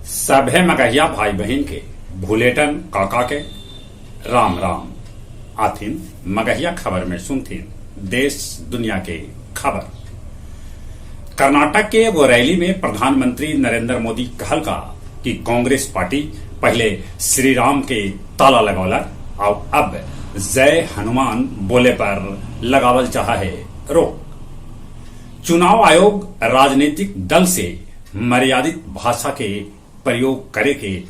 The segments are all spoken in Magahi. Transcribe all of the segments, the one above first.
सभे मगहिया भाई बहिन के भुलेटन काका के राम राम। आथिन मगहिया खबर में सुनथिन देश दुनिया के खबर। कर्नाटक के एगो रैली में प्रधानमंत्री नरेंद्र मोदी कहलका कि कांग्रेस पार्टी पहले श्रीराम के ताला लगौलक आउ अब जय हनुमान बोले पर लगावल चाह हे रोक। चुनाव आयोग राजनीतिक दल से मर्यादित भाषा के प्रयोग करे के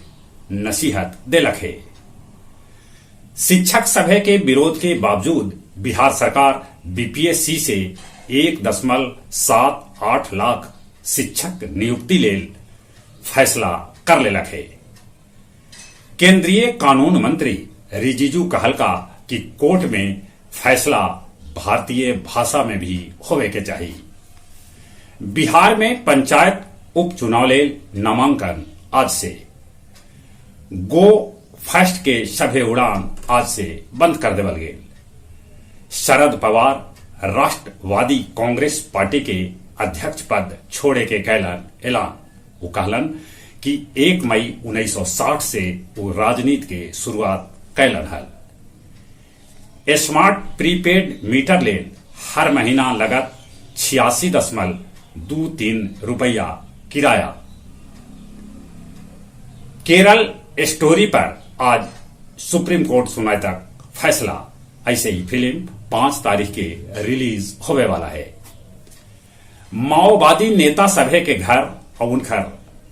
नसीहत देलक हे। शिक्षक सभे के विरोध के बावजूद बिहार सरकार बीपीएससी से 1.78 लाख शिक्षक नियुक्ति लेल फैसला कर लेलक हे। केंद्रीय कानून मंत्री रिजिजू कहलका कि कोर्ट में फैसला भारतीय भाषा में भी होवे के चाही। बिहार में पंचायत उपचुनाव लेल नामांकन आज से। गो फर्स्ट के सभे उड़ान आज से बंद कर देवल गेल। शरद पवार राष्ट्रवादी कांग्रेस पार्टी के अध्यक्ष पद छोड़े के कैलन ऐलान। वो कहलन कि 1 मई 1960 से वो राजनीति के शुरुआत कैलन हल। स्मार्ट प्रीपेड मीटर लेल हर महीना लगत 86.23 रुपया किराया। केरल स्टोरी पर आज सुप्रीम कोर्ट सुनाए तक फैसला। ऐसे ही फिल्म 5 तारीख के रिलीज होवे वाला है। माओवादी नेता सभे के घर और उनकर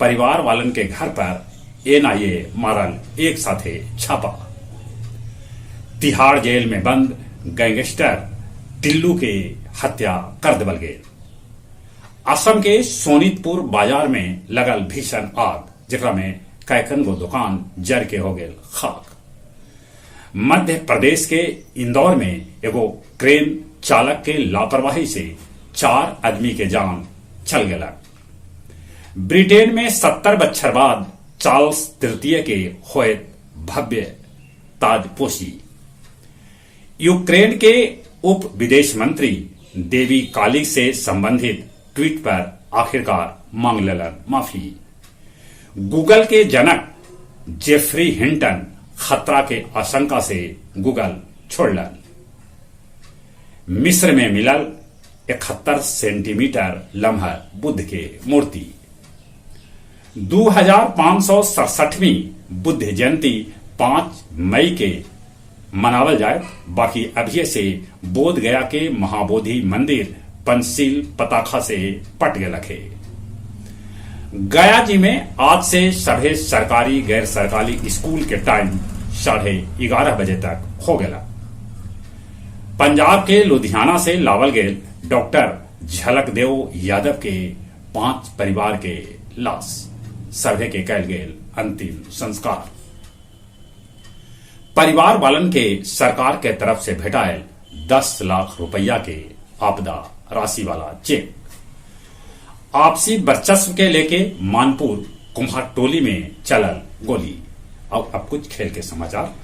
परिवार वालन के घर पर एनआईए मारल एक साथे छापा। तिहाड़ जेल में बंद गैंगस्टर टिल्लू के हत्या कर देवल गेल। असम के सोनितपुर बाजार में लगल भीषण आग, जेकरा में कैकन गो दुकान जर के हो गेल खाक। मध्य प्रदेश के इंदौर में एगो क्रेन चालक के लापरवाही से 4 आदमी के जान चल गेलक। ब्रिटेन में 70 बच्छर बाद चार्ल्स तृतीय के होयत भव्य ताजपोशी। यूक्रेन के उप विदेश मंत्री देवी काली से संबंधित ट्वीट पर आखिरकार मांग लेलन माफी। गूगल के जनक जेफरी हिंटन खतरा के आशंका से गूगल छोड़लन। मिस्र में मिलल 71 सेंटीमीटर लम्हर बुद्ध के मूर्ति। 2567वीं बुद्ध जयंती 5 मई के मनावल जाए। बाकी अभी से बोध गया के महाबोधि मंदिर पंचशील पताखा से पट गेलक हे। गया जी में आज से सभे सरकारी गैर सरकारी स्कूल के टाइम 11:30 बजे तक हो गया। पंजाब के लुधियाना से लावल गेल डॉक्टर झलकदेव यादव के 5 परिवार के लाश सभे के कैल गेल अंतिम संस्कार। परिवार वालन के सरकार के तरफ से भेटायल 10 लाख रुपया के आपदा राशि वाला चेक। आपसी वर्चस्व के लेके मानपुर कुम्हारटोली में चलल गोली। और अब कुछ खेल के समाचार।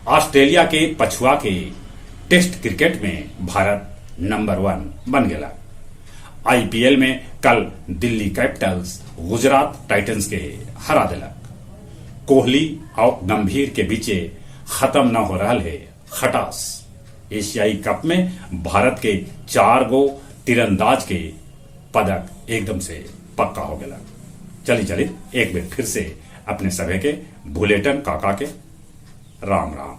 ऑस्ट्रेलिया के पछुआ के टेस्ट क्रिकेट में भारत नंबर 1 बन गया। आईपीएल में कल दिल्ली कैपिटल्स गुजरात टाइटंस के हरा दिलक। कोहली और गंभीर के बीचे खत्म न हो रहा है खटास। एशियाई कप में भारत के 4 गो तीरंदाज के पदक एकदम से पक्का हो गया। चली चली एक बार फिर से अपने सभे के भुलेटन काका के राम राम।